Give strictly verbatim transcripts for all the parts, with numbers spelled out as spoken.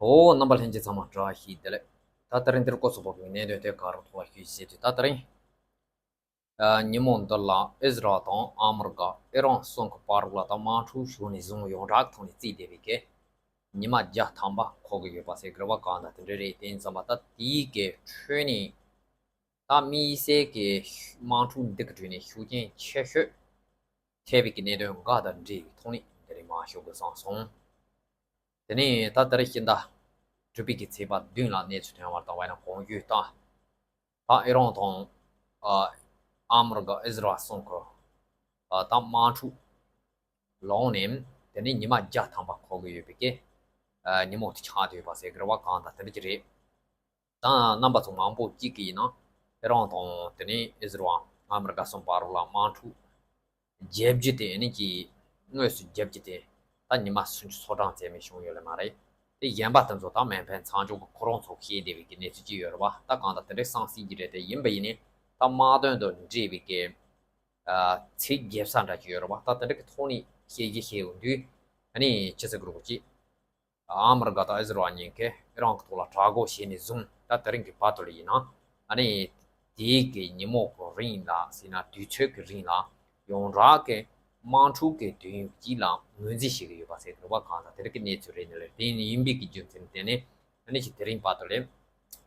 ཨོ། རྣམ་པ་ལྷན་རྒྱས་ཚང་མ་བཀྲ་ཤིས་བདེ་ལེགས། ད་དེ་རིང་འདིར་སྐོར་ཚོགས་པ་གི་གནད་དོན་དེ་ག་རང་ཐོག་ལ་ཞུས་ཟེར་དུས། ད་དེ་རིང་ཨ་ཉིན་མོ་འདི་ལ་ཨིས་ར་ཨེལ་དང་ཨ་མི་རི་ཀ་ཨི་རན་གསུམ་གི་བར་ལ་ད་དམག་འཁྲུག་བྱུང་ནས་བཟུང་ཡོངས་གྲགས་ཐོག་ནས་བརྩིས་བསྡད་པའི་གི་ཉི་མ་བརྒྱ་ཐམ་པ་འཁོར་གི་ཡོད་པ་ཟེར་གི་རེད་པ། གང་ལྟར་དེ་འདྲ་རེད། དེ་ཡིན་ཙམ་པ་ད་དེའི་གི་ཁྲོད་ནས་ད་དམིགས་བསལ་གྱི་དམག་འཁྲུག་འདི་གི་ཁྲོད་ནས་ཤུགས་རྐྱེན་ཆེ་ཤོས་ཐེབས་པའི་གི་གནད་དོན་འགའ་དང་འབྲེལ་བའི་ཐོག་ནས་འདི་རིང་མར་ཞུ་དགོས་བསམ་སོང་། དེ་ནས་ད་ལྟ་རེས་ཕྱི་ཟླ་དྲུག་པའི་གི་ཚེས་པ་བདུན་ལ་གནས་ཚུལ་ཐོན་པར་བལྟས་པ་ཡིན་ན། གོང་ཞུས་ལྟར་ད་ཨི་རན་དང་ཨ་ཨ་མི་རི་ཀ་ཨིས་ར་ཨེལ་གསུམ་གི་ཨ་ད་དམག་འཁྲུག་ལངས་ནས་དེ་ནས་ཉི་མ་བརྒྱ་ཐམ་པ་འཁོར་གི་ཡོད་པའི་གི་ཨ་ཉིན་མོ་དེ་ཆགས་བསྡད་ཡོད་པ་ཟེར་གི་རེད་པ། གང་ལྟར་དེ་འདྲ་ཅིག་རེད། ད་རྣམ་པ་ཚོ་མང་པོ་གཅིག་གིས་ཡིན་ན་ཨི་རན་དང་དེ་ནས་ཨིས་ར་ཨེལ་ཨ་མི་རི་ཀ་གསུམ་བར་ལ་དམག་འཁྲུག་བརྒྱབ་རྒྱུ་དེ་ཨ་ནི་ཀྱི་དངོས་སུ་བརྒྱབ་རྒྱུ་དེ་ད་ཉི་མ་སུམ་ཅུ་སོ་གྲངས་ཙམ་མིན་བྱུང་ཡོད་ལེ་མ་རེད། དེ་གཞན་པ་དེ་ཚོ་ད་མེ་འཕེན་མཚམས་འཇོག་གི་ཁོ་རང་ཚོ་བཤད་བསྡད་པའི་གི་གནས་ཚུལ་ཅིག་ཡོད་རེད་པ། ད་གང་ལྟར་དེ་འདྲའི་བསམ་སྲིད་ཀྱི་རེད། དེ་ཡིན་པ་ཡིན་ནའི་ད་དམག་དོན་དང་འབྲེལ་བའི་གི་ཨ་ཚིག་བརྒྱབ་ས་འདྲ་ཅིག་ཡོད་རེད་པ། ད་དེ་འདྲ་གི་ཐོག་ནས་བཤད་རྒྱུ་བཤད་ཡོང་དུས་ཨ་ནི་ཅི་ཟེར་དགོས་རེད་པ། ཅིག་ཨ་མི་རི་ཀ་དང་ཨིས་ར་ཨེལ་གཉིས་ཀས་ཨི་རན་གྱི་ཐོག་ལ་དྲག་རྒོལ་བྱས་ནས་བཟུང་ད་དེ་རིང་གི་བར་དུ་ལ་ཡིན་ན། ཨ་ནི་དེའི་གི་ཉིན་མོ་གི་རིང་ལ་ཟེར་ན་དུས་ཚོད་ཀྱི་རིང་ལ་ཡོངས་གྲགས་ཀྱི་དམག་འཁྲུག་གི་དུས་ཡུན་གཅིག་ལ་ངོས་འཛིན་བྱེད་ཀྱི་ཡོད་པ་ཟེར་གི་རེད་པ། གང་ལྟར་དེ་རིང་གི་གནས་ཚུལ་རེད་ནི་ལེ། དེ་ཡིན་པའི་གི་རྒྱུ་མཚན་དེ་ནི་ཨ་ནི་ཅིག་དེ་རིང་བར་དུ་ལ་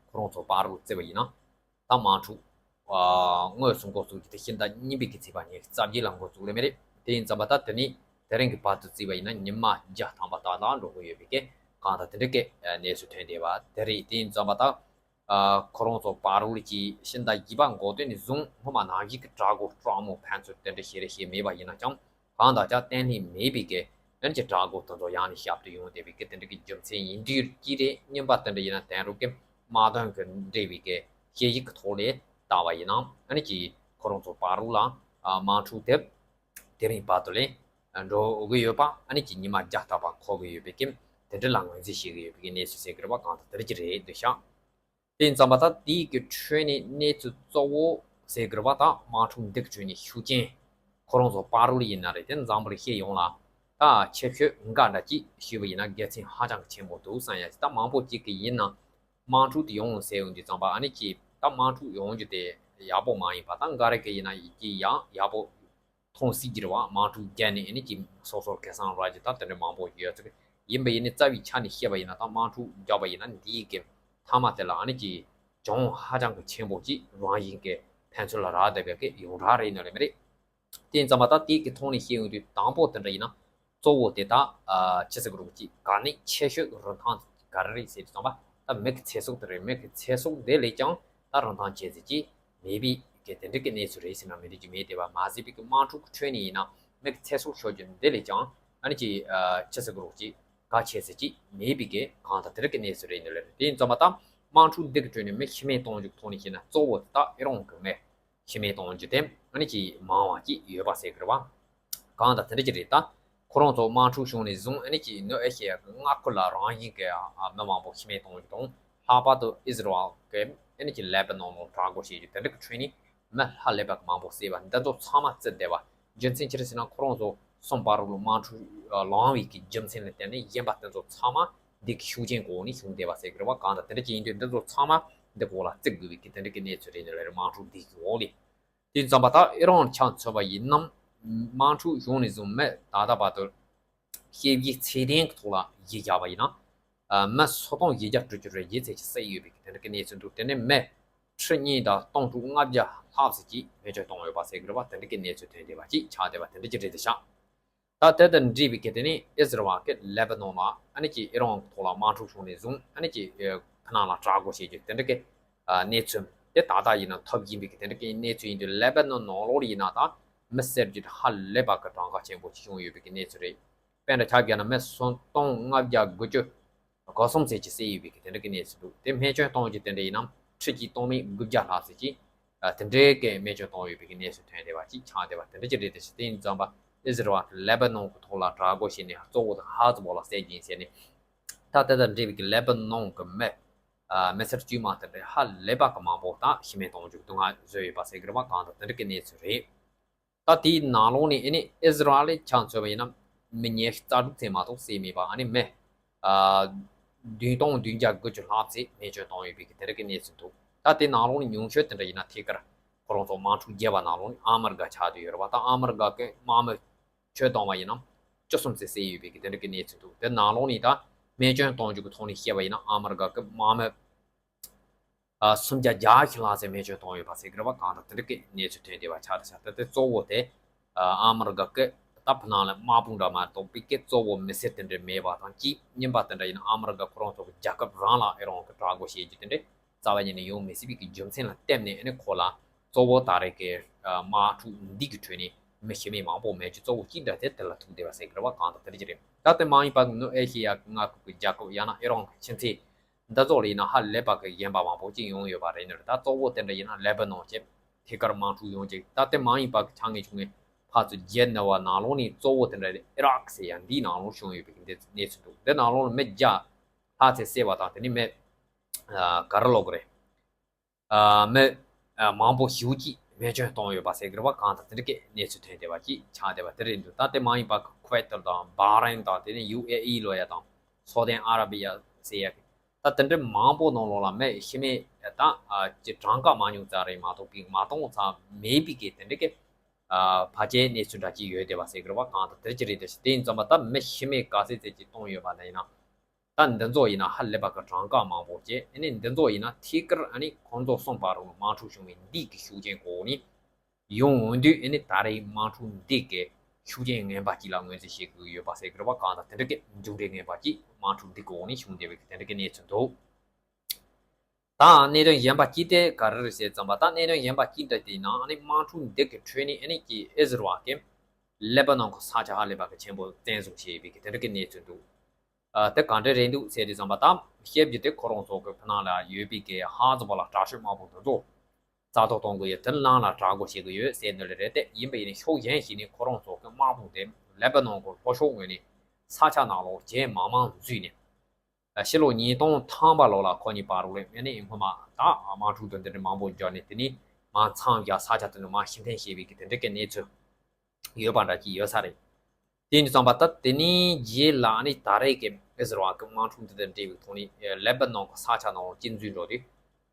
ཁོ་རང་ཚོ་བར་དུ་བརྩིས་པ་ཡིན་ན། ད་དམག་འཁྲུག་ཨ་དངོས་སུ་འགོ་བཙུགས་རྒྱུ་དེ་ཕྱི་ཟླ་གཉིས་པའི་གི་ཚེས་པ་ཉི་ཤུ་རྩ་བརྒྱད་ལ་འགོ་བཙུགས་ལེ་མ་རེད། དེ་ཡིན་ཙམ་པ་ད་དེ་ནས་དེ་རིང་གི་བར་དུ་བརྩིས་པ་ཡིན་ན་ཉི་མ་བརྒྱ་ཐམ་པ་ཏག་ཏག་འགྲོ་གི་ཡོད་པའི་གི་གང་ལྟར་དེ་འདྲ་གི་གནས་ཚུལ་ཐོན་བསྡད་པ་དེ་རེད། དེ་ཡིན་ཙམ་པ་ད་ཨ་ཁོ་རང་ཚོ་བར་དུ་ལ་ཀྱི་ཕྱི་ཟླ་བཞི་པ་འགོ་སྟོད་ནས་བཟུང་སྔོན་མ་ནང་བཞིན་གི་དྲག་རྒོལ་དྲག་མོ་ཕན་ཚུན་དེ་འདྲ་ཞེ་རེ་ཞེ་མེད་པ་ཡིན་ན་ཀྱང་། གང་ལྟར་ཀྱང་བརྟན་ལྷིང་མེད་པའི་གི་ཨ་ནི་ཀྱི་དྲག་རྒོལ་དེ་ཚོ་ཡང་ནས་ཞབས་ཏུ་ཡོང་བསྡད་པའི་གི་དེ་འདྲ་གི་རྒྱུ་མཚན་ཡིན་དུས་ཀྱི་རེད། གཉིས་པ་དེ་འདྲ་ཡིན་ན་དེང་རབས་ཀྱི་དམག་དོན་གྱི་འབྲེལ་བའི་གི་དཔྱད་ཡིག་གི་ཐོག་ལས་བལྟས་པ་ཡིན་ན་ཨ་ནི་ཀྱི་ཁོ་རང་ཚོ་བར་དུ་ལ་ཨ་དམག་འཁྲུག་དེ་དེ་རིང་བར་དུ་ལ་འགྲོ་གི་ཡོད་པ། ཨ་ནི་ཀྱི་ཉི་མ་བརྒྱ་ལྷག་པ་འཁོར་གི་ཡོད་པའི་གི་དེ་འདྲ་ལ་ངོས་འཛིན་བྱེད་གི་ཡོད་པའི་གི་གནས་ཚུལ་ཟེར་གི་རེད་པ། གང་ལྟར་དེ་འདྲ་ཅིག་རེད་འདུག་ཤག་དེ་ཡིན་ཙམ་པ་ད་དེའི་གི་ཁྲོད་ནས་གནས་ཚུལ་གཙོ་བོ་ཟེར་དགོས་པ་ད་དམག་འཁྲུག་འདི་གི་ཁྲོད་ནས་ཤུགས་རྐྱེན་ཁོ་རང་ཚོ་བར་དུ་ཡིན་ན་རེད། དེ་འཛམ་བུ་གླིང་སྤྱི་ཡོངས་ལ་ད་ཆེ་ཤོས་འགའ་འདྲ་ཅིག་ཞུས་པ་ཡིན་ན་དགེ་མཚན་ཧ་ཅང་གི་ཆེན་པོ་འདུག་བསམ་ཡ་ཅིག་ད་མང་པོ་ཅིག་གི་ཡིན་ན་དམག་འཁྲུག་དེ་ཡོང་ཟེར་ཡོང་དུས་ཙམ་པ་ཨ་ནི་ཅིག་ད་དམག་འཁྲུག་ཡོང་རྒྱུ་དེ་ཡག་པོ་མ་ཡིན་པ། ད་འགའ་རེ་གི་ཡིན་ན་ཡིན་གྱི་ཡང་ཡག་པོ་མཐོང་སྲིད་ཀྱི་རེད་པ། དམག་འཁྲུག་བརྒྱབ་ནས་ཨ་ནི་ཀྱི་སོ་སོར་ཁེ་བཟང་རག་རྒྱུ་ད་དེ་འདྲ་མང་པོ་ཡོད་ཚོད་ཡིན་པ་ཡིན་ནའི་རྩ་བའི་ཆ་ནས་བཤད་པ་ཡིན་ན་ད་དམག་འཁྲུག་བརྒྱབ་པ་ཡིན་ན་འདིའི་གི་མཐའ་མ་དེ་ལ་ཨ་ནི་ཀྱི་གྱོང་ཧ་ཅང་གི་ཆེན་པོ་ཅིག་རང་བཞིན་གྱི་ཕན་ཚུན་ལ་རག་བསྡད་པའི་གི་ཡོངས་གྲགས་རེད་ནི་ལེ་མ་རེད། དེ་ཡིན་ཙམ་པ་ད་དེའི་གི་ཐོག་ནས་བཤད་ཡོང་དུས་དང་པོ་དེ་འདྲ་ཡིན་ན་གཙོ་བོ་དེ་ད་ཨ་ཅི་ཟེར་དགོས་རེད་པ། ཅིག་གལ་གནད་ཆེ་ཤོས་ཀྱི་རིན་ཐང་ག་རེ་རེད་ཟེར་དུས་ཙམ་པ་ད་མི་གི་ཚེ་སྲོག་དེ་རེད། མི་གི་ཚེ་སྲོག་དེ་ལས་ཀྱང་ད་རིན་ཐང་ཆེ་ཟེར་གྱི་མེད་པའི་གི་དེ་འདྲ་གི་གནས་ཚུལ་རེད་ཟེར་ན་མི་འགྲིག་གི་མེད། དེ་བ་མ་ཟད་པའི་གི་དམག་འཁྲུག་གི་ཁྲོད་ནས་ཡིན་ན་མི་གི་ཚེ་སྲོག་ཤོར་རྒྱུ་འདི་ལས་ཀྱང་ཨ་ནི་ཅིག་ཨ་ཅི་ཟེར་དགོས་རེད་པ། ཅིག་གལ་ཆེ་ཟེར་གྱི་མེད་པའི་གི་གང་ལྟར་དེ་འདྲ་གི་གནས་ཚུལ་རེད་ནི་ལེ་རེད། དེ་ཡིན་ཙམ་པ་ད་དམག་འཁྲུག་འདི་གི་ཁྲོད་ནས་མི་ཤི་རྨས་གཏོང་རྒྱུ་གི་ཐོག་ནས་བཤད་ན་གཙོ་བོ་དེ་ད་ཨི་རན་གི་མི་ཤི་རྨས་གཏོང་རྒྱུ་དེ་ཨ་ནི་ཅིག་མང་བ་ཅིག་ཡོད་པ་ཟེར་གི་རེད་པ། གང་ལྟར་དེ་འདྲ་ཅིག་རེད། ད་ཁོ་རང་ཚོ་དམག་འཁྲུག་བྱུང་ནས་བཟུང་ཨ་ནི་ཅིག་ནུབ་ཨེ་ཤེ་ཡ་གི་མངའ་ཁུལ་ལ་རང་བཞིན་གི་ཨ་མི་མང་པོ་ཤི་རྨས་གཏོང་རྒྱུ་དང་། ལྷག་པར་དུ་ཨིས་ར་ཨེལ་གི་ཨ་ནི་ཅིག་ལེ་བྷ་ནོན་ལ་དྲག་རྒོལ་བྱེད་རྒྱུ་དེ་འདྲ་གི་ཁྲོད་ནས་མི་ཧ་ལས་པ་གི་མང་པོ་བསད་པ་འདི་ཚོ་ཚང་མ་བརྩིས་བསྡད་པ། རྒྱུ་མཚན་ཅི་རེད་ཟེར་ན་ཁོ་རང་ཚོ་གསུམ་བར་དུ་དམག་འཁྲུག་ལངས་པའི་གི་རྒྱུ་མཚན་ལ་བརྟེན་ནས་གཞན་པ་དེ་ཚོ་ཚང་མ་འདི་གི་ཤུགས་རྐྱེན་འོག་ནས་བྱུང་བསྡད་པ་ཟེར་གི་རེད་པ། གང་ལྟར་དེ་འདྲ་ཅིག་ཡིན་དུས་འདི་ཚོ་ཚང་མ་འདི་གོ་ལ་བརྩི་དགོས་པའི་གི་དེ་འདྲ་གི་གནས་ཚུལ་རེད་ནི་ལེ་རེད། དམག་འཁྲུག་འདི་གི་འོག་ལས། དེ་ཙམ་པ་ད་ཨི་རན་ཆ་མཚོན་པ་ཡིན་ནམ། དམག་འཁྲུག་བྱུང་ནས་བཟུང་མི་ད་ལྟ་བར་དུ་ཞིབ་ཀྱི་ཚད་ལྡན་གྱི་ཐོག་ལ་གཞི་བཞག་པ་ཡིན་ན། ཨ་མི་སོ་སྟོང་བཞི་བརྒྱ་དྲུག་ཅུ་རེ་བརྒྱད་ཙམ་ཅིག་བསད་ཡོད་པའི་གི་དེ་འདྲ་གི་གནས་ཚུལ་འདུག་དེ་ནས་མི་ཁྲི་གཉིས་དང་སྟོང་དྲུག་ལྔ་བརྒྱ་ལྷག་ཙམ་ཅིག་རྨས་སྐྱོན་བཏང་ཡོད་པ་ཟེར་གི་རེད་པ། དེ་འདྲ་གི་གནས་ཚུལ་ཐོན་བསྡད་པ་ཅིག་ཆགས་བསྡད་པ་དེ་འདྲ་ཅིག་རེད་འདུག་ཤག་ད་དེ་དང་འབྲེལ་བའི་གི་དེ་ནས་ཨིས་ར་ཨེལ་གྱིས་ལེ་བྷ་ནོན་ལ་ཨ་ནི་ཀྱི་ཨི་རན་གྱི་ཐོག་ལ་དམག་འཁྲུག་བྱུང་ནས་བཟུང་ཨ་ནི་ཀྱི་ཨེ་ཕུ་ནང་ལ་དྲག་རྒོལ་བྱེད་རྒྱུ་དེ་འདྲ་གི་ཨ་གནས་ཚུལ་དེ་ད་ལྟ་ཡིན་ན་ཐོབ་ཀྱིན་པའི་གི་དེ་འདྲ་གི་གནས་ཚུལ་ཡིན་དུས་ལེ་བྷ་ནོན་ནང་ལོགས་ལ་ཡིན་ན་ད་མི་བསད་རྒྱུ་དེ་ཧ་ལས་པ་གི་གྲངས་ཀ་ཆེན་པོ་ཅིག་བྱུང་ཡོད་པའི་གི་གནས་ཚུལ་རེད། དཔེར་ན་ཆ་བཞག་ན་མི་སུམ་སྟོང་ལྔ་བརྒྱ་དགུ་བཅུ་གོ་གསུམ་ཙམ་ཅིག་བསད་ཡོད་པའི་གི་དེ་འདྲ་གི་གནས་ཚུལ་འདུག་དེ་རྨས་སྐྱོན་གཏོང་རྒྱུ་དེ་འདྲ་ཡིན་ན་ཁྲི་གཅིག་སྟོང་མེད་དགུ་བརྒྱ་ལྷག་ཙམ་ཅིག་ཨ་དེ་འདྲའི་གི་རྨས་སྐྱོན་བཏང་ཡོད་པའི་གི་གནས་ཚུལ་ཐོན་བསྡད་པ་ཅིག་ཆགས་བསྡད་པ་དེ་འདྲ་ཅིག་རེད། དེ་ཕྱིར་དེ་ཡིན་ཙམ་པ་ཨི་ཟི་རལ་གྱིས་ལེ་བྷ་ནོན་གི་ཐོག་ལ་དྲག་རྒོལ་བྱས་ནས་གཙོ་བོ་དེ་ཧ་ཛི་བོ་ལ་བསད་ཀྱིན་ཟེར་ནས། ད་དེ་དང་འབྲེལ་བའི་གི་ལེ་བྷ་ནོན་གི་མི་ཨ་མི་སེར་དཀྱུས་མ་དེ་འདྲ་ཧ་ལས་པ་གི་མང་པོ་ད་ཤི་རྨས་གཏོང་རྒྱུ་སྡུག་བསྔལ་བཟོས་ཡོད་པ་ཟེར་གི་རེད་པ། གང་ལྟར་དེ་འདྲ་གི་གནས་ཚུལ་རེད། ད་དེའི་ནང་ལོགས་ནས་ཨ་ནི་ཨི་ཟི་རལ་ཆ་མཚོན་པ་ཡིན་ན་མི་ཉི་ཤུ་རྩ་དྲུག་ཙམ་མ་གཏོགས་བསད་མེད་པ། ཨ་ནི་མི་ཨ་ བདུན་སྟོང་བདུན་བརྒྱ་དགུ་བཅུ་ལྷག་ཙམ་རྨས་སྐྱོན་བཏང་ཡོད་པའི་གི་དེ་འདྲ་གི་གནས་ཚུལ་འདུག་ད་དེ་ནང་ལོགས་ནས་ཉུང་ཤོས་དེ་འདྲ་ཡིན་ན་ཐད་ཀར་ཁོ་རང་ཚོ་དམག་འཁྲུག་བརྒྱབ་པ་ནང་ལོགས་ནས་ཨ་མི་རི་ཀ་ཆགས་བསྡད་ཡོད་རེད་བ། ད་ཨ་མི་རི་ཀ་གི་དམག་མི་ཁྱོན་བསྡོམས་པ་ཡིན་ན་བཅུ་གསུམ་ཙམ་བསད་ཡོད་པའི་གི་དེ་འདྲ་གི་གནས་ཚུལ་འདུག་དེ་ནང་ལོགས་ནས་ད་རྨས་སྐྱོན་གཏོང་རྒྱུ་གི་ཐོག་ནས་བཤད་པ་ཡིན་ན་ཨ་མི་རི་ཀ་གི་དམག་མི་ཨ་སུམ་བརྒྱ་བརྒྱད་ཅུ་ལྷག་ཙམ་རྨས་སྐྱོན་བཏང་ཡོད་པ་ཟེར་གི་རེད་བ། གང་ལྟར་དེ་འདྲ་གི་གནས་ཚུལ་ཐོན་བསྡད་པ་ཆགས་ད་ཆགས་ད་དེ་གཙོ་བོ་དེ་ཨ་མི་རི་ཀ་གི་ད་ཕུ་ནང་ལ་དམག་དཔུང་འདྲ་མ་གཏོགས་པའི་གི་གཙོ་བོ་མི་སེར་དེ་འདྲ་མེད་པ་དང་གཅིག་གཉིས་པ་དེ་འདྲ་ཡིན་ན་ཨ་མི་རི་ཀ་ཁོ་རང་ཚོ་གི་རྒྱལ་ཁབ་རང་ལ་ཨེ་རང་གི་དྲག་རྒོལ་བྱེད་རྒྱུ་དེ་འདྲ་རྩ་བ་ཉིད་ནས་ཡོང་མི་སྲིད་པའི་གི་རྒྱུ་མཚན་ལ་བརྟེན་ནས་ཨ་ནི་ཁོ་ལ་གཙོ་བོ་ད་རེས་ཀྱི་དམག་འཁྲུག་འདི་གི་ཁྲོད་ནས་མི་ཤི་རྨས་མང་པོ་མེད་རྒྱུ་གཙོ་བོ་གཅིག་འདྲ་དེ་དེ་ལ་ཐུག་བསྡད་པ་ཟེར་གི་རེད་བ། གང་ལྟར་དེ་འདྲ་ཅིག་རེད། ད་དེ་མ་ཡིན་པ་ནུབ་ཨེ་ཤེ་ཡ་གི་མངའ་ཁུལ་གྱི་རྒྱལ་ཁབ་ཡང་ན་ཨེ་རང་གི་ཁྱིམ་མཚེས་འདི་ཚོ་ལ་ཡིན་ན་ཧ་ལས་པ་གི་གཞན་པ་མང་པོ་ཅིག་ཡོང་ཡོད་པ་རེད། ནི་རེད། ད་གཙོ་བོ་དེ་འདྲ་ཡིན་ན་ལེ་བྷ་ནོན་བྱས་ཐད་ཀར་དམག་འཁྲུག་ཡོང་ཅིག་ད་དེ་མ་ཡིན་པ་གི་ཆ་ངེས་ཆུང་ངེས་ཕར་ཚུར་བརྒྱད་ནི་བ་ནང་ལོགས་ནས་གཙོ་བོ་དེ་འདྲ་ཨི་རག་ཟེར་ཡ་འདིའི་ནང་ལོགས་བྱུང་ཡོད་པའི་གི་འདི་གནས་ཚུལ་འདུག་འདི་ནང་ལོགས་ལ་མི་བརྒྱ་ལྷག་ཙམ་བསད་པ་དང་དེ་ནི་མི་ག་རེ་ལབ་དགོས་རེད། མི་མང་པོ་ཞེ་པོ་ཅིག་རྨས་སྐྱོན་བཏང་ཡོད་པ་ཟེར་གི་རེད་བ། གང་ལྟར་དེ་འདྲ་གི་གནས་ཚུལ་ཐོན་བསྡད་པ་ཅིག་ཆགས་བསྡད་པ་དེ་རེད་འདུག་ད་དེ་མ་ཡིན་པ་ཁུ་ཝེད་དང་བྷ་རེན་དང་དེ་ནས་ཡུ་ཨེ་ཨི་ལབ་ཡ་དང་སོ་དན་ཨ་ར་བི་ཡ་ཟེར་ཡ་གི་ད་དེ་འདྲ་མང་པོ་ནང་ལོགས་ལ་མི་ཤི་རྨས་ད་ཅི་གྲངས་ཀ་མང་ཉུང་ཙམ་རེད་མ་གཏོགས་པའི་མ་གཏོང་ཙམ་མེད་པའི་གི་དེ་འདྲ་གི་ཕལ་ཆེར་གནས་ཚུལ་འདྲ་ཅིག་ཡོད་བསྡད་པ་ཟེར་གི་རེད་བ། གང་ལྟར་དེ་ཅི་རེད་དེ་དེ་ཡིན་ཙམ་པ་ད་མི་ཤི་རྨས་ག་ཚད་ཚད་ཅིག་བཏང་ཡོད་པ་ན་ཡིན་ན། ད་འདི་ཚོ་ཡིན་ན་ཧ་ལས་པ་གི་གྲངས་ཀ་མང་པོ་བྱས་ཨ་ནི་འདི་ཚོ་ཡིན་ན་ཐད་ཀར་ཨ་ནི་ཁོང་ཚོ་གསུམ་བར་དུ་དམག་འཁྲུག་བྱུང་བའི་འདི་གི་ཤུགས་རྐྱེན་གོ་ནི་ཡོང་འོང་དུས་ཨ་ནི་ད་རེས་དམག་འཁྲུག་འདི་གི་ཤུགས་རྐྱེན་ངན་པ་གཅིག་ལ་ངོས་འཛིན་བྱེད་དགོས་ཡོད་པ་ཟེར་གི་རེད་བ། གང་ལྟར་དེ་འདྲ་གི་མཇུག་འབྲས་ངན་པ་གཅིག་དམག་འཁྲུག་འདི་གི་འོག་ནས་བྱུང་བསྡད་པའི་དེ་འདྲ་གི་གནས་ཚུལ་འདུག་ད་གནད་དོན་གཞན་པ་གཅིག་དེ་ག་རེ་རེད་ཟེར་ཙམ་པ་ད་གནད་དོན་གཞན་པ་གཅིག་འདྲ་དེ་ཡིན་ན་ཨ་ནི་དམག་འཁྲུག་འདི་གི་ཁྲོད་ནས་ཨ་ནི་ཀྱི་ཨི་ཟི་རལ་གྱི་ལེ་པ་ནོན་གི་ས་ཆ་ཧ་ལས་པ་གི་ཆེན་པོ་བཙན་བཟུང་བྱས་ཡོད་པའི་གི་དེ་འདྲ་གི་གནས་ཚུལ་འདུག་ཨ་དེ་གང་འདྲ་རེད་འདུག་ཟེར་དུས་ཙམ་པ་ད་བཤད་རྒྱུ་དེ་ཁོ་རང་ཚོ་གི་ཕུ་ནང་ལ་ཡོད་པའི་གི་ཧ་ཛི་བོ་ལ་དྲག་ཤོས་དམག་དཔུང་དེ་ཚོ་རྩ་གཏོར་གཏོང་གི་ཡོད། དེ་ནང་ལ་དྲག་རྒོལ་བྱེད་གི་ཡོད་ཟེར་འདི་ལ་རེད། དེ་ཡིན་པ་ཡིན་ན་ཕྱོགས་གཞན་ཞིག་ནས་ཁོ་རང་ཚོ་གི་དམག་དཔུང་དེ་ལེ་པ་ནོན་གི་ལྷོ་ཕྱོགས་ངོས་ནས་ས་ཆ་ནང་ལོགས་རྗེས་མང་མང་འཛུལ་ནས། ཕྱི་ལོ་ཉིས་སྟོང་ཐམ་པ་ལོ་ལ་ཁོ་གཉིས་བར་ལ་ཨ་ནི་སྔོན་མ་ད་དམག་འཁྲུག་དང་དེ་འདྲ་མང་པོ་བརྒྱབ་ནས་དེ་ནས་མར་མཚམས་བཞག་ས་ཆ་དེ་ནས་མར་ཕྱིར་འཐེན་བྱས་པའི་གི་དེ་འདྲ་གི་གནས་ཚུལ་ཡོད་པ་འདྲ་ཅིག་ཡོད་ས་རེད། དེ་ཡིན་དུས་ཙམ་པ་ད་དེ་ནས་རྗེས་ལ་ཨ་ནི་ད་རེས་ཀྱི་ཨི་ཟི་རལ་གི་དམག་འཁྲུག་དེ་དང་འབྲེལ་བའི་ཐོག་ནས་ལེ་པ་ནོན་གི་ས་ཆ་ནང་ལ་གཅིག་འཛུལ་འགྲོ་དུས།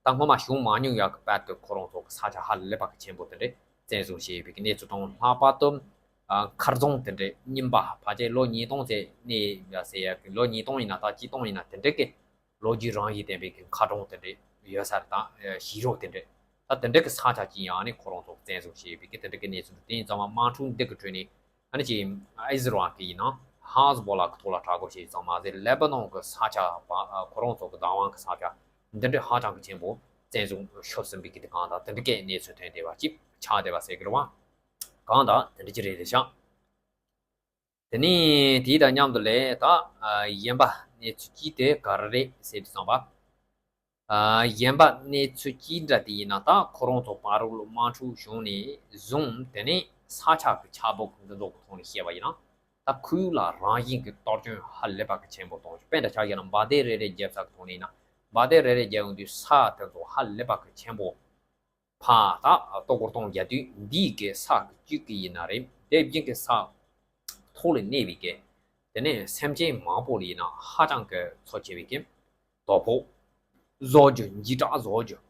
ད་སྔོན་མ་བྱུང་མ་མྱོང་ཡག་གི་བར་དུ་ཁོ་རང་ཚོ་གི་ས་ཆ་ཧ་ལས་པ་གི་ཆེན་པོ་དེ་འདྲས་བཙན་བཟུང་བྱས་ཡོད་པའི་གི་གནས་ཚུལ་དང་། ལྷག་པར་དུ་ཨ་མཁར་རྫོང་དེ་འདྲས་རྙིང་པ་ཕལ་ཆེར་ལོ་ཉིས་སྟོང་ཙམ་གནས་ཡ་ཟེར་ཡ་གི་ལོ་ཉིས་སྟོང་ཡིན་ན་ད་གཅིག་སྟོང་ཡིན་ན་དེ་འདྲས་གི་ལོ་རྒྱུས་རང་བཞིན་ལྡན་པའི་གི་མཁར་གྲོང་དེ་འདྲས་ཡོད་ས་རེད། ད་ཨ་གཞིས་རོགས་དེ་འདྲས་ད་དེ་འདྲས་གི་ས་ཆ་ཅིག་ཡང་ནི་ཁོ་རང་ཚོ་བཙན་བཟུང་བྱས་ཡོད་པའི་གི་དེ་འདྲས་གི་གནས་ཚུལ་འདུག་དེ་ཡིན་ཙང་མ་དམག་འཁྲུག་འདི་གི་ཁྲོད་ནས། ཨ་ནི་ཅིག་ཨི་ཟི་རལ་གྱི་ཡིན་ན་ཧ་ཛི་བོ་ལ་གི་ཐོག་ལ་དྲག་རྒོལ་བྱས་ཙང་མ་ཟད་ལེ་པ་ནོན་གི་ས་ཆ་བ་ཁོ་རང་ཚོ་གི་བདག་དབང་གི་ས་ཆ་འདི་འདྲ་ཧ་ཅང་གི་ཆེན་པོ་བཙན་བཟུང་ཤོར་ཟིན་པའི་གི་དེ་གང་དང་དེ་འདྲ་གི་གནས་ཚུལ་ཐོན་བསྡད་པ་ཅིག་ཆགས་བསྡད་པ་ཟེར་གི་རེད་བ། གང་དང་དེ་འདྲ་ཅིག་རེད་དེ་ཤག་དེ་ནས་དེ་དང་མཉམ་དུ་ལས་ད་གཞན་པ་གནས་ཚུལ་གཅིག་དེ་ག་རེ་རེད་ཟེར་དུས་ཙམ་པ། གཞན་པ་གནས་ཚུལ་གཅིག་འདྲ་དེ་ཡིན་ན་ད་ཁོ་རང་ཚོ་བར་ལ་དམག་འཁྲུག་བྱུང་ནས་བཟུང་དེ་ནས་ས་ཆ་གི་ཆགས་བབ་འདི་ཚོ་གི་ཐོག་ནས་བཤད་པ་ཡིན་ན་ད་ཁོར་ཡུག་ལ་རང་བཞིན་གྱི་གཏོར་སྐྱོན་ཧ་ལས་པ་གི་ཆེན་པོ་གཏོང་རྒྱུ། དཔེ་འདྲ་ཆ་བཞག་ན་འབར་མདེལ་རེ་རེ་བརྒྱབ་ས་གི་ཐོག་ནས་ཡིན་ན་འབར་མདེལ་རེ་རེ་བརྒྱབ་ཡོང་དུས་ས་དེ་ཚོ་ཧ་ལས་པ་གི་ཆེན་པོ་ཕར་ད་གཏོར་རྒོལ་གཏོང་རྒྱག་དུས་འདིའི་གི་ས་གི་བཅུད་ཀྱི་ཡིན་ན་རེད། དེ་བཞིན་གྱི་ས་ཐོག་ལ་གནས་པའི་གི་དེ་ནས་སེམས་ཅན་མང་པོ་ལ་ཡིན་ན་ཧ་ཅང་གི་འཚོ་བྱེད་པའི་གི་དོ་ཕོག་བཟོ་རྒྱུ་འཇིགས་སྐྲག་བཟོ་རྒྱུ།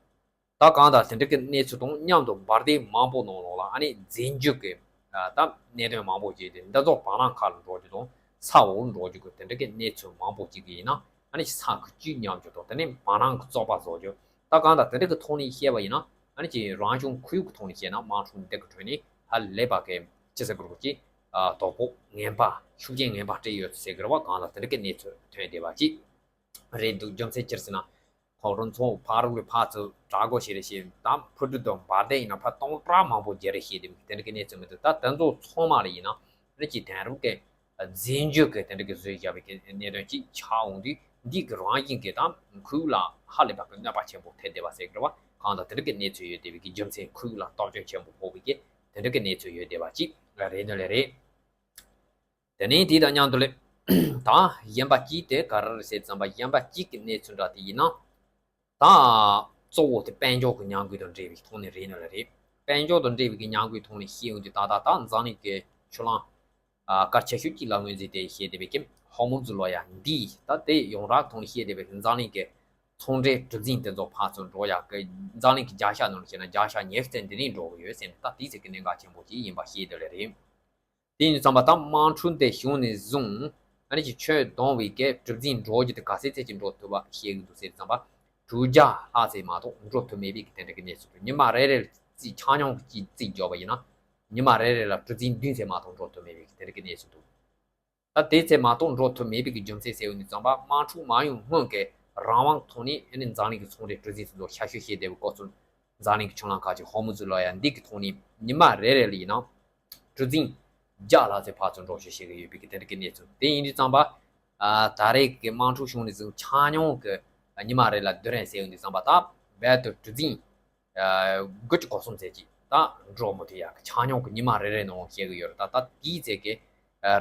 ད་གང་ལྟར་དེ་འདྲ་གི་གནས་ཚུལ་དང་མཉམ་དུ་འབར་མདེལ་མང་པོ་ནང་ལོགས་ལ་ཨ་ནི་རྫས་འགྱུར་གྱི་ད་གནད་དོན་མང་པོ་ཅིག་དེ་འདི་ཚོ་བང་རིམ་ཁག་ལ་འགྲོ་རྒྱུ་དང་ས་འོག་ལ་འགྲོ་རྒྱུ་གི་དེ་འདྲ་གི་གནས་ཚུལ་མང་པོ་ཅིག་གི་ཡིན་ན་ཨ་ནི་ས་གི་བཅུད་ཉམས་རྒྱུ་དང་དེ་ནས་བང་རིམ་གི་བཙོག་པ་བཟོ་རྒྱུ། ད་གང་ལྟར་དེ་འདྲ་གི་ཐོག་ནས་བཤད་པ་ཡིན་ན་ཨ་ནི་ཅིག་རང་བྱུང་ཁོར་ཡུག་གི་ཐོག་ནས་བཤད་ན་དམག་འཁྲུག་འདི་གི་ཁྲོད་ནས་ཧ་ལས་པ་གི་ཅི་ཟེར་དགོས་རེད་ཅིག་དོ་ཕོག་ངན་པ་ཤུགས་རྐྱེན་ངན་པ་སྤྲད་ཡོད་ཟེར་གི་རེད་བ། གང་ལྟར་དེ་འདྲ་གི་གནས་ཚུལ་ཐོན་བསྡད་པ་ཅིག་རེད་འདུག་རྒྱུ་མཚན་ཅི་རེད་ཟེར་ན། ཁོང་རང་ཚོ་ཕར་རུ་ཕར་ཚུར་དྲག་རྒོལ་བྱེད་རེས་བྱེད་དམ་ཕུ་དུ་དང་འབར་མདེལ་ཡིན་ན་ཕར་སྟོང་ཕྲག་མང་པོ་བརྒྱབ་རེས་བྱེད་དེ་དེ་འདྲ་གི་གནས་ཚུལ་མི་འདུག་ད་དེ་ཚོ་ཚང་མ་ལ་ཡིན་ན་རེ་ཅིག་དེང་རབས་ཀྱི་རྫས་འགྱུར་གྱི་དེ་འདྲ་གི་བཟོས་བཞག་པའི་གི་གནད་དོན་ཅིག་ཆགས་འོང་དུས་འདི་གི་རང་བཞིན་གྱི་དམ་ཁོར་ཡུག་ལ་ཧ་ལས་པ་གི་གནོད་པ་ཆེན་པོ་ཐེབས་བསྡད་པ་ཟེར་གི་རེད་བ། གང་ལྟར་དེ་འདྲ་གི་གནས་ཚུལ་ཡོད་བསྡད་པའི་གི་རྒྱུ་མཚན་ཁོར་ཡུག་ལ་གཏོར་སྐྱོན་ཆེན་པོ་ཕོག་པའི་གི་དེ་འདྲ་གི་གནས་ཚུལ་ཡོད་བསྡད་པ་ཅིག་རེད་ནི་ལས་རེད། དེ་ནས་དེ་དང་མཉམ་དུ་ལས་ད་གཞན་པ་གཅིག་དེ་ག་རེ་རེད་ཟེར་ཙམ་པ་གཞན་པ་གཅིག་གི་གནས་ཚུལ་འདྲ་དེ་ཡིན་ན། ད་གཙོ་བོ་དེ་དཔལ་འབྱོར་གྱི་མཉམ་འགུལ་དང་འབྲེལ་བའི་ཐོག་ནས་རེད་ནི་ལ་རེད། དཔལ་འབྱོར་དང་འབྲེལ་བའི་གི་མཉམ་འགུལ་ཐོག་ནས་བཤད་ཡོང་དུས་ད་ལྟ་ད་འཛམ་གླིང་གི་ཆུ་ལམ་གལ་ཆེ་ཤོས་གཅིག་ལ་ངོས་འཛིན་དེ་བཤད་བསྡད་པའི་གི་ ཧོར་མུ་ཛི་ལོ་ཡ་འདི་ད་དེ་ཡོངས་གྲགས་ཐོག་ནས་བཤད་བསྡད་པའི་འཛམ་གླིང་གི་ཚོང་འབྲེལ་གྲུ་གཟིངས་དེ་ཚོ་ཕར་ཚུར་འགྲོ་ཡག་གི། འཛམ་གླིང་གི་བརྒྱ་ཆ་ནང་བཤད་ན་བརྒྱ་ཆ་ཉི་ཤུ་ཙམ་འདི་ནས་འགྲོ་གི་ཡོད་ཟེར་ནས། ད་དེའི་ཚིག་གི་གནད་འགག་ཆེན་པོ་ཞིག་ཡིན་པ་ཤེས་བསྡད་ལེ་རེད། དེ་ཡིན་ཙང་པ་ད་དམག་འཁྲུག་འདི་བྱུང་ནས་བཟུང་ཨ་ནི་ཅིག་ཆོས་དོན་བའི་གི་གྲུ་གཟིངས་འགྲོ་རྒྱུ་དེ་ག་ཚད་ཚད་ཅིག་འགྲོ་ཐུབ་པ་ཤེས་གི་འདུག་ཟེར་ཙང་པ། དྲུག་བརྒྱ་ལྷག་ཙམ་མ་གཏོགས་འགྲོ་ཐུབ་མེད་པའི་གི་དེ་འདྲ་གི་གནས་ཚུལ་འདུག་ཉི་མ་རེ་རེ་ལ་རྩིས་ཆ་སྙོམས་ཀྱིས་རྩིས་བརྒྱབ་པ་ཡིན་ན། ཉི་མ་རེ་རེ་ལ་གྲུ་གཟིངས་བདུན་ཙམ་མ་གཏོགས་འགྲོ་ཐུབ་མེད་པའི་གི་དེ་འདྲ་གི་གནས་ཚུལ་འདུག་ད་དེ་ཚད་མ་གཏོགས་འགྲོ་ཐུབ་མེད་པའི་གི་རྒྱུ་མཚན་ཟེར་བ་ནི་ཙམ་པ། དམག་འཁྲུག་མ་ཡོང་སྔོན་གྱི་རང་དབང་ཐོག་ནས་ཨ་ནི་འཛམ་གླིང་གི་ཚོང་འབྲེལ་གྲུ་གཟིངས་སུ་ལོ་ཤ་ཤོད་བྱས་བསྡད་པའི་སྐབས་སུ། འཛམ་གླིང་གི་ཆུ་གླང་ཁ་ཆེ་ཧོར་མུ་ཛི་ལོ་ཡ་འདི་གི་ཐོག་ནས་ཉི་མ་རེ་རེ་ལ་ཡིན་ན་གྲུ་གཟིངས་བརྒྱ་ལྷག་ཙམ་ཕར་ཚུར་འགྲོ་ཤོད་བྱེད་ཀྱི་ཡོད་པའི་གི་དེ་འདྲ་གི་གནས་ཚུལ་དེ་ཡིན་དུས་ཙམ་པ། ཨ་ད་རེས་ཀྱི་དམག་འཁྲུག་བྱུང་ནས་བཟུང་ཆ་སྙོམས་ཀྱི་ཉི་མ་རེ་ལ་བདུན་རེ་ཟེར་ཡོང་དུས་ཙམ་པ། ད་རྦད་དེ་གྲུ་གཟིངས་དགུ་བཅུ་གོ་གསུམ་ཙམ་ཅིག་ད་འགྲོ་མི་ཐུབ་ཡག་གི་ཆ་སྙོམས་ཀྱི་ཉི་མ་རེ་རེ་ནང་བཤད་ཀྱི་ཡོད་རེད། ད་ད་དེའི་ཚད་ཀྱི་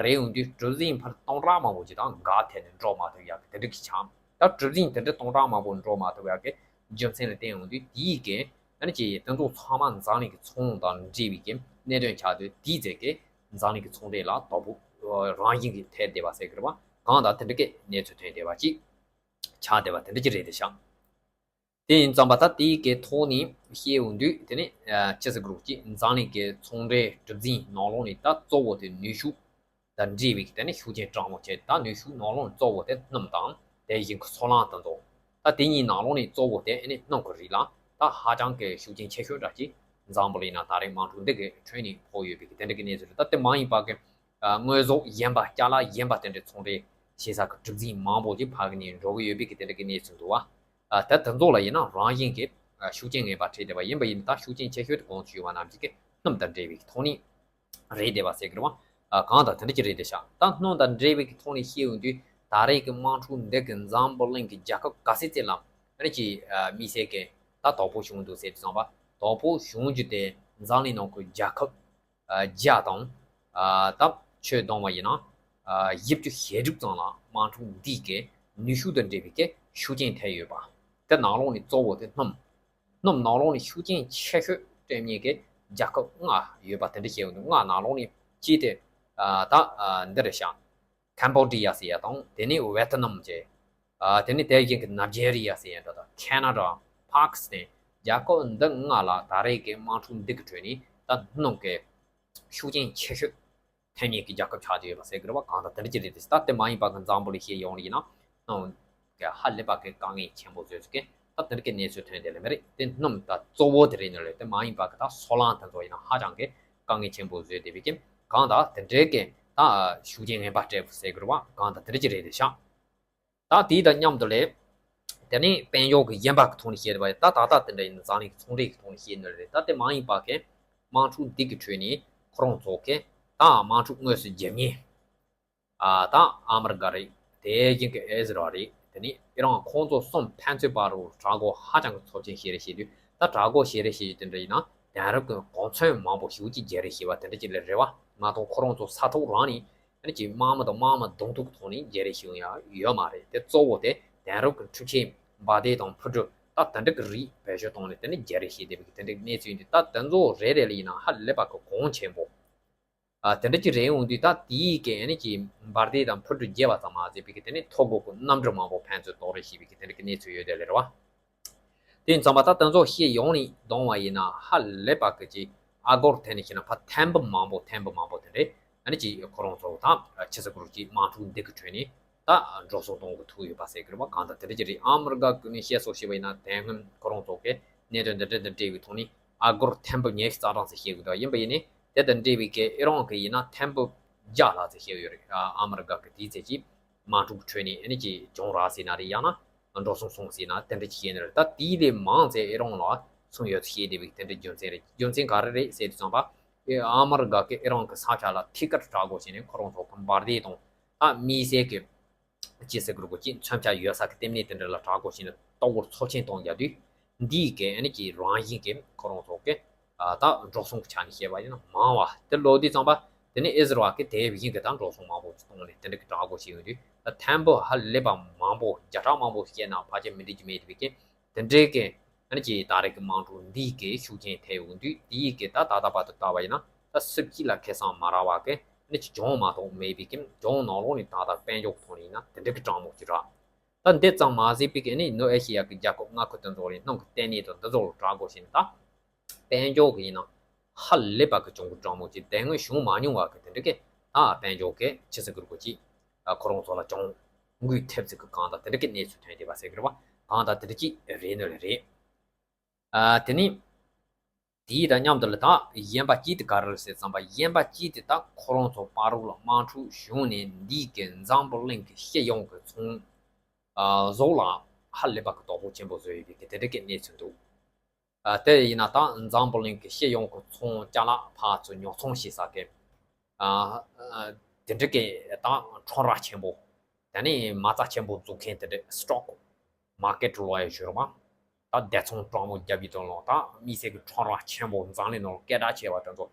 རེད་ཡོང་དུས་གྲུ་གཟིངས་ཕར་སྟོང་ཕྲག་མང་པོ་ཅིག་ད་འགག་ཐལ་ནས་འགྲོ་མ་ཐུབ་ཡག་གི་དེ་འདྲ་གི་ཆགས། ད་གྲུ་གཟིངས་དེ་འདྲ་སྟོང་ཕྲག་མང་པོ་འགྲོ་མ་ཐུབ་ཡག་གི་རྒྱུ་མཚན་ལ་བརྟེན་ཡོང་དུས་དེའི་གི་ཨ་ནི་ཅིག་དེ་ཚོ་ཚང་མ་འཛམ་གླིང་གི་ཚོང་དང་འབྲེལ་བའི་གི་གནད་དོན་ཆགས་དུས་དེའི་ཚད་ཀྱི་འཛམ་གླིང་གི་ཚོང་འབྲེལ་ལ་དོ་ཕོག་རང་བཞིན་གྱིས་ཐེབས་བསྡད་པ་ཟེར་གི་རེད་པ། གང་ལྟར་དེ་འདྲ་གི་གནས་ཚུལ་ཐོན་བསྡད་པ་ཅིག་ཆགས་བསྡད་པ་དེ་འདྲ་ཅིག་རེད་དེ་ཤག་དེ་ཡིན་ཙམ་པ་ད་དེའི་གི་ཐོག་ནས་བཤད་ཡོང་དུས་དེ་ནི་ཨ་ཅི་ཟེར་དགོས་རེད། ཅིག་འཛམ་གླིང་གི་ཚོང་འབྲེལ་གྲུ་གཟིངས་ནང་ལོགས་ནས་ད་གཙོ་བོ་དེ་ནུས་ཤུགས་དང་འབྲེལ་བའི་གི་དེ་ནི་ཤུགས་རྐྱེན་དྲག་མོ་བྱས། ད་ནུས་ཤུགས་ནང་ལོགས་ནས་གཙོ་བོ་དེ་སྣུམ་དང་དེ་བཞིན་གི་སོལ་རླངས་དེ་ཚོ། ད་དེ་གཉིས་ནང་ལོགས་ནས་གཙོ་བོ་དེ་ཨ་ནི་སྣུམ་གི་རིགས་ལ་ད་ཧ་ཅང་གི་ཤུགས་རྐྱེན་ཆེ་ཤོས་འདྲ་ཅིག་འཛམ་བུ་གླིང་ནང་ད་རེས་དམག་འཁྲུག་འདི་གི་ཁྲོད་ནས་ཕོག་ཡོད་པའི་གི་དེ་འདྲ་གི་གནས་ཚུལ་རེད། ད་དེ་མ་ཡིན་པ་གི་ཨ་དངོས་ཟོག་གཞན་པ་ཅ་ལག་གཞན་པ་དེ་འདྲའི་ཚོང་འབྲེལ་བྱེད་ས་གི་གྲུ་གཟིངས་མང་པོ་ཅིག་ཕར་གི་ནས་འགྲོ་གི་ཡོད་པའི་གི་དེ་འདྲ་གི་གནས་ཚུལ་འདུག་བ། ཨ་ད་དེ་ཚོ་ལ་ཡིན་ན་རང་བཞིན་གྱི་ཨ་ཤུགས་རྐྱེན་ངན་པ་འཕྲད་བསྡད་པ་ཡིན་པ་ཡིན་ན། ད་ཤུགས་རྐྱེན་ཆེ་ཤོས་དེ་གོང་དུ་ཞུས་པ་ནང་བཞིན་གྱི་སྣུམ་དང་འབྲེལ་བའི་གི་ཐོག་ནས་རེད་བསྡད་པ་ཟེར་གི་རེད་བ། ཨ་གང་དང་དེ་འདྲ་ཅིག་རེད་བསྡད་ཤག་ད་སྣུམ་དང་འབྲེལ་བའི་གི་ཐོག་ནས་བཤད་ཡོང་དུས་ད་རེས་ཀྱི་དམག་འཁྲུག་འདི་གི་འཛམ་བུ་གླིང་གི་རྒྱལ་ཁབ་ག་ཚད་ཅིག་ལ་ཨ་ནི་ཅིག་ཨ་དམིགས་བསལ་གྱི་ད་དོ་ཕོག་བྱུང་འདུག་ཟེར་དུས་ཙམ་པ། དོ་ཕོག་བྱུང་རྒྱུ་དེ་འཛམ་གླིང་ནང་གི་རྒྱལ་ཁབ་ཨ་བརྒྱ་དང་ཨ་ད་ཆོས་བསྡོམས་པ་ཡིན་ན་ཨ་བཞི་བཅུ་ཞེ་དྲུག་ཙམ་ལ་དམག་འཁྲུག་འདི་གི་ནུས་ཤུགས་དང་འབྲེལ་བའི་གི་ཤུགས་རྐྱེན་ཐེབས་ཡོད་པ། དེ་ནང་ལོགས་ནས་གཙོ་བོ་དེ་སྣུམ། སྣུམ་ནང་ལོགས་ནས་ཤུགས་རྐྱེན་ཆེ་ཤོས་སྤྲད་མཁན་གྱི་རྒྱལ་ཁབ་ལྔ་ཡོད་པ་དེ་འདྲ་བཤད་ཡོང་དུས། ལྔ་ནང་ལོགས་ནས་གཅིག་དེ་ཨ་ད་ཨ་འདི་རེད་ཤག་ཀམ་བོ་ཌི་ཡ་ཟེར་ཡ་དང་། དེ་ནས་ཝེ་ཏི་ནམ་བྱས། ཨ་དེ་ནས་དེ་བཞིན་གྱི་ནཱི་ཇེ་རི་ཡ་ཟེར་ཡ་འདྲ་དང་། ཁེ་ན་ཌ། པ་ཀི་སི་ཐན། རྒྱལ་ཁབ་འདི་ལྔ་ལ་ད་རེས་ཀྱི་དམག་འཁྲུག་འདི་གི་ཁྲོད་ནས་ད་སྣུམ་གྱི་ཤུགས་རྐྱེན་ཆེ་ཤོས་ཐེབས་མཁན་གྱི་རྒྱལ་ཁབ་ཆགས་བསྡད་ཡོད་པ་ཟེར་གི་རེད་བ། གང་ལྟར་དེ་འདྲ་ཅིག་རེད་དེ། ད་དེ་མ་ཡིན་པ་གི་འཛམ་བུ་གླིང་བཤད་ཡོང་ནི་ཡིན་ན་ཨང་གི་ཧ་ལས་པ་གི་དཀའ་ངལ་ཆེན་པོ་བཟོས་ཚུལ་གྱི་ད་དེ་འདྲ་གི་གནས་ཚུལ་ཐོན་བསྡད་ལེ་མ་རེད། དེ་སྣུམ་ད་གཙོ་བོ་དེ་རེད་ནི་རེད། དེ་མ་ཡིན་པ་གི་ད་སོལ་རླངས་དེ་ཚོ་ཡིན་ན་ཧ་ཅང་གི་དཀའ་ངལ་ཆེན་པོ་བཟོས་བསྡད་པའི་གི། གང་ལྟར་དེ་འདྲའི་གི་ད་ཤུགས་རྐྱེན་ངན་པ་སྤྲད་པ་ཟེར་གི་རེད་བ། གང་ལྟར་དེ་འདྲ་ཅིག་རེད་དེ་ཤག་ད་དེའི་དང་མཉམ་དུ་ལས། དེ་ནས་དཔལ་འབྱོར་གྱི་གཞན་པ་གི་ཐོག་ནས་བཤད་པ་ཡིན་ད། ད་ལྟ་དེ་འདྲ་ཡིན་ན་འཛམ་གླིང་གི་ཚོང་འབྲེལ་གྱི་ཐོག་ནས་བཤད་ནི་རེད། ད་དེ་མ་ཡིན་པ་གི་དམག་འཁྲུག་འདི་གི་ཁྲོད་ནས་ཁོ་རང་ཚོ་གི་ད་དམག་འཁྲུག་དངོས་སུ་རྒྱབ་མཁན། ཨ་ད་ཨ་མི་རི་ཀ་རེད། དེ་བཞིན་གི་ཨི་ཟི་རལ་རེད། དེ་ནས་ཨི་རན། ཁོང་ཚོ་གསུམ་ཕན་ཚུན་བར་དུ་དྲག་པོ་ཧ་ཅང་གི་ཚབས་ཆེན་བྱེད་རེས་བྱེད་དུས། ད་དྲག་པོ་བྱེད་རེས་བྱེད་རྒྱུ་དེ་འདྲ་ཡིན་ན་དེང་རབས་ཀྱི་གོ་མཚོན་མང་པོ་ཞེ་པོ་ཅིག་བརྒྱབ་རེས་བྱས་པ་དེ་འདྲ་ཅིག་ལས་རེད་བ། མ་གཏོགས་ཁོ་རང་ཚོ་ས་ཐོག་རང་ནས། ཨ་ནི་ཅིག་དམག་མི་དང་དམག་མི་གདོང་ཐུག་ཐོག་ནས་བརྗེ་རེས་ཞུ་ཡ་ཡོད་མ་རེད། དེ་གཙོ་བོ་དེ་དེང་རབས་ཀྱི་འཕྲུལ་ཆས་འབར་མདེལ་དང་འཕུར་གྲུ་ད་དེ་འདྲ་གི་རིགས་བེད་སྤྱོད་བཏང་ནས་དེ་ནས་བརྗེ་རེས་བྱས་བསྡད་པའི་དེ་འདྲའི་གནས་ཚུལ་ཡིན་དུས། ད་དེ་ཚོ་རེ་རེ་ལ་ཡིན་ན་ཧ་ལས་པ་གི་གོང་ཆེན་པོ། ཨ་དེ་འདྲ་ཅིག་རེད་ཡོང་དུས། ད་དེའི་གི་ཨ་ནི་ཅིག་འབར་མདེལ་དང་འཕུར་གྲུ་བརྗེ་བ་ཙམ་མ་ཟད་པའི་གི་དེ་ནས་ཐོ་འགོད་ཀྱི་གནམ་གྲུ་མང་པོ་ཕན་ཚུན་གཏོར་རེས་བྱས་པའི་གི་དེ་འདྲ་གི་གནས་ཚུལ་ཡོད་དེ་ལས་རེད་བ། དེ་ཡིན་ཙང་པ་ད་དེ་ཚོ་བཤད་ཡོང་ནས་བསྡོམས་པ་ཡིན་ན་ཧ་ལས་པ་གི་ཅིག་ཨ་སྒོར་ཐེ་ནས་བཤད་ན་ཕར་ཐེར་འབུམ་མང་པོ་ཐེར་འབུམ་མང་པོ་དེ་འདྲས་ཨ་ནི་ཅིག་ཁོ་རང་ཚོ་དང་ཆི་ཟེར་དགོས་རེད། ཅིག་དམག་འཁྲུག་འདི་གི་ཁྲོད་ནས་ད་འགྲོ་སོང་གཏོང་གི་ཐུག་ཡོད་པ་ཟེར་གི་རེད་བ། གང་ལྟར་དེ་འདྲ་ཅིག་རེད། ཨ་མི་རི་ཀ་ཀུན་ནས་བཤད་སྲོལ་བྱས་པ་ཡིན་ན་དེ་སྔོན་ཁོ་རང་ཚོ་གི་གནད་དོན་འདི་འདྲ་དང་འབྲེལ་བའི་ཐོག་ནས་ཨ་སྒོར་ཐེར་འབུམ་ཉི་ཤུ་རྩ་གྲངས་ཟེར་བཤད་གི་འདུག་ཡིན་པ་ཡིན་ནའི་དེ་དང་འབྲེལ་བའི་གི་ཨི་རན་གི་ཡིན་ན་ཐེར་འབུམ་བརྒྱ་ལྷག་ཙམ་བཤད་ཡོད་རེད། ཨ་ཨ་མི་རི་ཀ་གི་དེའི་ཚད་ཀྱིས། དམག་འཁྲུག་ཁྲོད་ནས་ཨ་ནི་ཅིག་གྱོང་རག་ཟེར་ན་རེད། ཡང་ན་འགྲོ་སོང་སོང་ཟེར་ན་དེ་འདྲ་ཅིག་བཤད་ནི་རེད། ད་དེའི་ལས་མང་ཙམ་ཨི་རན་ལ་མཚོན་ཡོད་ཚུལ་བཤད་བསྡད་པའི་དེ་འདྲའི་རྒྱུ་མཚན་རེད། རྒྱུ་མཚན་ག་རེ་རེད་ཟེར་དུས་ཙམ་པ། ཨ་མི་རི་ཀ་གིས་ཨི་རན་གྱི་ས་ཆ་ལ་ཐད་ཀར་དྲག་རྒོལ་བྱས་ནས་ཁོ་རང་ཚོ་གི་འབར་མདེལ་དང་ད་དམིགས་བསལ་གྱི་ཅི་ཟེར་དགོས་རེད། ཅིག་མཚོན་ཆ་ཡོད་ས་གི་ལྟེ་གནས་དེ་འདྲ་ལ་དྲག་རྒོལ་བྱས་ནས་ལྟ་བུར་ཚབས་ཆེན་གཏོང་རྒྱུ་དུས། འདིའི་གི་ཨ་ནི་ཅིག་རང་བཞིན་གྱི་ཁོ་རང་ཚོ་གི་ཨ་ད་འགྲོ་སོང་གི་ཆ་ནས་བཤད་པ་ཡིན་ན་མང་བ་དེ་ལོག་དུས་ཙམ་པ། དེ་ནས་ཨི་ཟི་རལ་གྱིས་དེ་བཞིན་གྱི་ད་འགྲོ་སོང་མང་པོ་ཞིག་བཏང་ནས་དེ་འདྲ་གི་དྲག་རྒོལ་བྱས་ཡོང་དུས། ད་ཐེར་འབུམ་ཧ་ལས་པ་མང་པོ་བརྒྱ་ཕྲག་མང་པོ་བཤད་ན་ཕལ་ཆེར་མི་འགྲིག་རྒྱུ་མེད་པའི་གི་དེ་འདྲའི་གི་ཨ་ནི་ཅིག་ད་རེས་ཀྱི་དམག་འཁྲུག་འདིའི་གི་ཤུགས་རྐྱེན་ཐེབས་ཡོང་དུས། དེའི་གི་ད་ད་ལྟ་བར་དུ་ལྟ་བ་ཡིན་ན་ད་སུ་གཅིག་ལ་ཁེ་བཟང་མ་རག་པ་གི་ ནི་ཅི་ལྗོངས་མ་གཏོགས་མེད་པའི་གི་ལྗོངས་ནང་ལོགས་ནས་ད་ལྟ་དཔལ་འབྱོར་གྱི་ཐོག་ནས་ཡིན་ན་དེ་འདྲ་གི་གྲངས་མང་ཅིག་རག་ད་འདི་ཙམ་མ་ཟད་པའི་གི་ནི་ནུབ་ཨེ་ཤི་ཡ་གི་རྒྱལ་ཁབ་ལྔ་ཁུལ་དེ་ཚོ་ལ་སྣུམ་གི་ལྟེ་གནས་དང་འདི་ཚོ་ལ་གྲགས་དགོས་ཤིང་ད། དཔལ་འབྱོར་གྱི་ཡིན་ན་ཧ་ལས་པ་གི་གྱོང་གུན་གྲངས་མང་ཅིག་དེ་སྔོན་བྱུང་མ་མྱོང་བ་གི་དེ་འདྲ་གི་ད་དཔལ་འབྱོར་གི་ཆི་ཟེར་གི་རེད་གོ་ཅིག་ཁོ་རང་ཚོ་ལ་གྱོང་གུན་ཐེབས་ཚིག་གི་གང་དང་དེ་འདྲ་གི་གནས་ཚུལ་ཐོན་བསྡད་པ་ཟེར་གི་རེད་བ། གང་དང་དེ་འདྲ་ཅིག་རེད་ནི་ལ་རེད། ཨ་དེ་ནི་དེའི་དང་མཉམ་དུ་ལ་ད་གཞན་པ་གཅིག་དེ་ག་རེ་རེད་ཟེར་ཙམ་པ་གཞན་པ་གཅིག་དེ་ད་ཁོ་རང་ཚོ་བར་རུ་ལ་དམག་འཁྲུག་བྱུང་ནས་འདི་གི་འཛམ་བུ་གླིང་གི་སྤྱི་ཡོངས་ཀྱི་ཚོང་ཨ་ཟོག་ལ་ཧ་ལས་པ་གི་དོ་ཕོག་ཆེན་པོ་བཟོས་ཡོད་པའི་གི་དེ་འདྲ་གི་གནས་ཚུལ་འདུག་ཨ། དེ་ཡིན་ན་ད་འཛམ་བུ་གླིང་གི་སྤྱི་ཡོངས་ཀྱི་ཚོང་ཅ་ལག་ཕར་ཚུར་ཉོ་ཚོང་བྱེད་ས་གི་ཨ། ཨ། དེ་འདྲ་གི་ད་ཁྲོམ་ར་ཆེན་པོ། དེ་ནས་མ་རྩ་ཆེན་པོ་འཛུགས་མཁན་དེ་འདྲ་སི་ཊོག་མར་ཀེཊ་ལོ་ཡ་ཞུ་རོགས་པ། ད་བདེ་ཚོང་གྲོང་མོ་རྒྱབ་ཡི་དོན་ལོ་ད་མི་སེར་གི་ཁྲོམ་ར་ཆེན་པོ་འཛམ་གླིང་ནང་སྐད་གྲགས་ཆེ་བ་དེ་ཚོ།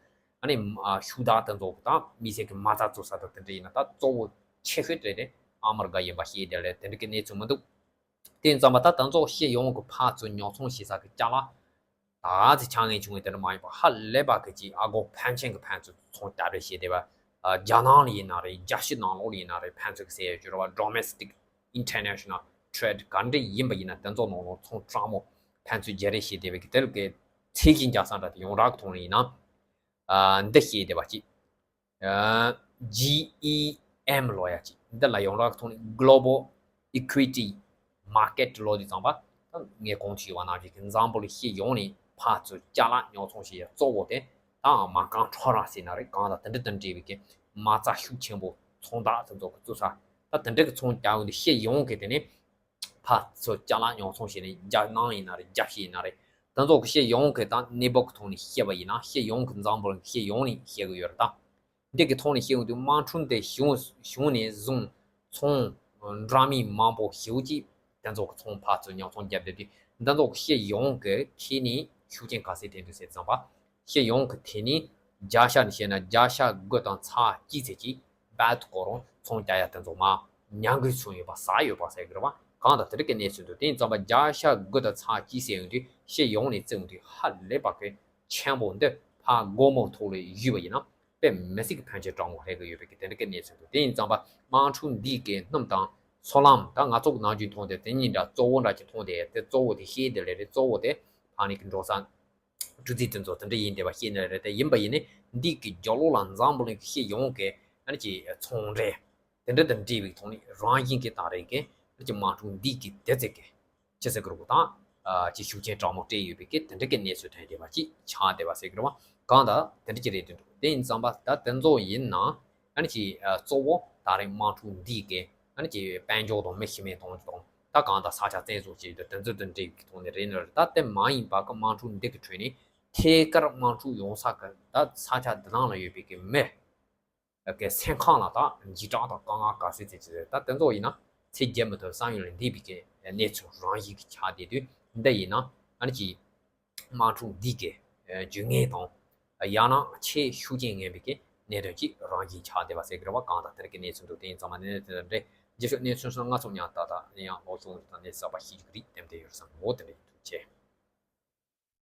ཨ་ནི་ཨ། ཤུགས་དར་དེ་ཚོ་ད་མི་སེར་གི་མ་རྩ་བཙུགས་ས་དང་དེ་འདྲ་ཡིན་ན་ད་གཙོ་བོ་ཆེ་ཤོས་དེ་དེ་ཨ་མི་རི་ཀ་ཡིན་པ་ཤེས་བསྡད་ལས་དེ་འདྲ་གི་གནས་ཚུལ་མི་འདུག་དེ་ཙམ་པ་ད་དེ་ཚོ་སྤྱི་ཡོངས་ཀྱི་ཕར་ཚུར་ཉོ་ཚོང་བྱེད་ས་གི་ཅ་ལག་ད་ཚེ་ཆ་ངན་ཆུང་ངན་དེ་འདྲ་མ་ཡིན་པ་ཧ་ལས་པ་གི་ཅིག་ཨ་སྒོར་ཕོན་ཆེན་གི་ཕན་ཚུན་ཚོང་རྒྱག་རེས་བྱེད་བསྡད་པ། རྒྱ་ནང་ལ་ཡིན་ན་རེད། རྒྱལ་སྤྱི་ནང་ལོགས་ལ་ཡིན་ན་རེད། ཕན་ཚུན་གི་ཟེར་ཡོད་རེད་བ། Domestic International Trade ག་འདྲ་ཡིན་པ་ཡིན་ན་དེ་ཚོ་ནང་ལོགས་ཚོང་དྲང་མོ་ཕན་ཚུན་བརྗེ་རེས་བྱེད་བསྡད་པའི་གི་དེ་ལ་གི་ཚད་གཞི་འཇགས་ས་འདྲ་དེ་ཡོངས་གྲགས་ཐོག་ནས་ཡིན་ན། ཨ། འདི་བཤད་བསྡད་པ་ཅིག་ཨ། ཇི་ཨི་ཨེམ་ལོ་ཡ་ཅིག་འདི་ལ་ཡོངས་གྲགས་ཐོག་ནས་Global Equity Market ལོ་དེ་ཙམ་པ། ངས་གོང་དུ་ཞུས་པ་ནང་བཞིན་གི་འཛམ་བུ་གླིང་སྤྱི་ཡོངས་ནས་ཕར་ཚུར་ཅ་ལག་ཉོ་ཚོང་བྱེད་ཡ་གཙོ་བོ་དེ་ད་མ་རྐང་ཁྲོམ་ར་ཟེར་ན་རེད། གང་ལ་དེ་འདྲ་དང་འབྲེལ་བའི་གི་མ་རྩ་ཤུགས་ཆེན་པོ་ཚོང་བདག་དེ་ཚོ་གི་བཙུགས་ས། ད་དེ་འདྲ་གི་ཚོང་རྒྱག་ཡོང་དུས་སྤྱི་ཡོངས་གི་དེ་ནས་ཕར་ཚུར་ཅ་ལག་ཉོ་ཚོང་བྱས་ནས་རྒྱ་ནང་ཡིན་ན་རེད། རྒྱལ་སྤྱི་ཡིན་ན་རེད། དེ་ཚོ་གི་སྤྱི་ཡོངས་གི་ད་གནས་བབ་གི་ཐོག་ནས་བཤད་པ་ཡིན་ན་སྤྱི་ཡོངས་གི་འཛམ་བུ་གླིང་གི་སྤྱི་ཡོངས་ནས་བཤད་གི་ཡོད་རེད་ད། འདི་གི་ཐོག་ནས་བཤད་ཡོང་དུས་དམག་འཁྲུག་འདི་བྱུང་བྱུང་ནས་བཟུང་ཚོང་འདྲ་མིན་མང་པོ་ཞེ་པོ་ཅིག་དེ་ཚོ་གི་ཚོང་ཕར་ཚུར་ཉོ་ཚོང་བརྒྱབ་བསྡད་དུས་འདི་ཚོ་གི་སྤྱི་ཡོངས་གི་ཁེ་ནས་ཤུགས་རྐྱེན་ག་ཚད་ཐེབས་འདུག་ཟེར་ཙམ་པ། སྤྱི་ཡོངས་ཀྱི་ཐད་ནས་བརྒྱ་ཆ་ནས་བཤད་ན་བརྒྱ་ཆ་དགུ་དང་ཚེག་གཅིག་ཙམ་གྱིས་བལ་ཏུ་ཀོ་རང་ཚོང་རྒྱག་ཡ་དེ་ཚོ་མར་ཉམས་རྒུད་སོང་ཡོད་པ་ཟ་ཡོད་པ་ཟེར་གི་རེད་བ། གང་ལྟར་དེ་འདྲ་གི་གནས་ཚུལ་འདུག་དེ་ཡིན་ཙམ་པ་བརྒྱ་ཆ་དགུ་དང་ཚེག་གཅིག་ཟེར་ཡོང་དུས་སྤྱི་ཡོངས་ནས་བརྩི་ཡོང་དུས་ཧ་ལས་པ་གི་ཆེན་པོ་འདི་ཕར་སྒོར་མོ་ཐོག་ལ་གཞུས་པ་ཡིན་ན་དཔེ་མི་སྲིད་ཀྱི་ཕན་ཆད་དྲག་མོ་སླེབས་ཀྱི་ཡོད་པའི་གི་དེ་འདྲ་གི་གནས་ཚུལ་འདུག་དེ་ཡིན་ཙམ་པ་དམག་འཁྲུག་འདི་གི་སྣུམ་དང་སོལ་རླངས་ད་ང་ཚོ་གི་ནམ་རྒྱུན་མཐོང་དེ་དེ་གཉིས་འདྲ་གཙོ་བོ་འདྲ་ཅིག་མཐོང་དེ་དེ་གཙོ་བོ་དེ་ཤེས་དེ་ལས་རེད། གཙོ་བོ་དེ་ཕ་ནི་གི་འགྲོ་ས། གྲུ་རྩིས་དེ་ཚོ་དེ་འདྲ་ཡིན་བསྡད་པ་ཤེས་ནི་རེད། དེ་ཡིན་པ་ཡིན་ནི་འདི་གི་རྒྱབ་ལོགས་ལ་འཛམ་བུ་གླིང་གི་སྤྱི་ཡོངས་ཀྱི་ཨ་ནི་ཀྱི་ཚོང་འབྲེལ་དེ་འདྲ་དང་འབྲེལ་བའི་ཐོག་ནས་རང་བཞིན་གྱི་ད་རེས་ཀྱི་ཨ་ནི་ཀྱི་དམག་འཁྲུག་འདི་གི་དེ་ཚེ་གི་ཅི་ཟེར་གི་རེད་གོ་དང་ཀྱི་ཤུགས་རྐྱེན་དྲག་མོ་སྤྲད་ཡོད་པའི་གི་དེ་འདྲ་གི་གནས་ཚུལ་ཐོན་བསྡད་པ་ཅིག་ཆགས་བསྡད་པ་ཟེར་གི་རེད་བ། གང་ལྟར་དེ་འདྲ་ཅིག་རེད་དེ་འདུག་དེ་ཡིན་ཙམ་པ་ད་དེ་ཚོ་ཡིན་ན་ཨ་ནི་ཀྱི་གཙོ་བོ་ད་རེས་དམག་འཁྲུག་འདི་གི་ཨ་ནི་ཀྱི་དཔལ་འབྱོར་དང་མི་ཤི་རྨས་གཏོང་རྒྱུ་དང་། ད་གང་ལྟར་ས་ཆ་བཙན་བཟུང་བྱས་ཏེ་དེ་ཚོ་དང་འབྲེལ་གྱི་ཐོག་ནས་རེད་ནི་རེད། ད་དེ་མ་ཡིན་པ་གི་དམག་འཁྲུག་འདི་གི་ཁྲོད་ནས་ཐད་ཀར་དམག་འཁྲུག་ཡོང་ས་གི་ད་ས་ཆ་འདི་ནང་ལ་ཡོད་པའི་གི་མི་གི་སེམས་ཁམས་ལ་ད་འཇིགས་སྐྲག་དང་དཀའ་ངལ་ག་ཚོད་ཚད་ཅིག་རེད། ད་དེ་ཚོ་ཡིན་ན་ཚེ་རྒྱལ་མི་ཐུབ་བསམ་ཡུལ་ལས་འདས་པའི་གི་གནས་ཚུལ་རང་བཞིན་གྱི་ཆགས་བསྡད་དུས་འདི་ཡིན་ན་ཨ་ནི་ཀྱི་དམག་འཁྲུག་འདི་གི་རྒྱུ་ངན་དང་ཡང་ན་ཆེས་ཤུགས་རྐྱེན་ངན་པའི་གི་གནད་དོན་གྱི་རང་བཞིན་ཆགས་བསྡད་པ་ཟེར་གི་རེད་བ། གང་ལྟར་དེ་རིགས་ཀྱི་གནས་ཚུལ་འདུག་དེ་ཡིན་ཙང་མ་གནས་ཚུལ་དེ་འདྲ་རེད། རྗེས་ཕྱོགས་གནས་ཚུལ་སོགས་སྔ་ཙམ་ཡང་ད་ལྟ་ཡང་ལོ་ཆུང་དང་གནས་ཚུལ་གསར་པ་ཤེས་རྒྱུ་གི་རིགས་ཏན་ཏན་ཡོད་བསམ་འོ་དེ་འདྲ་ཡིན་ཐུགས་རྗེ་ཆེ།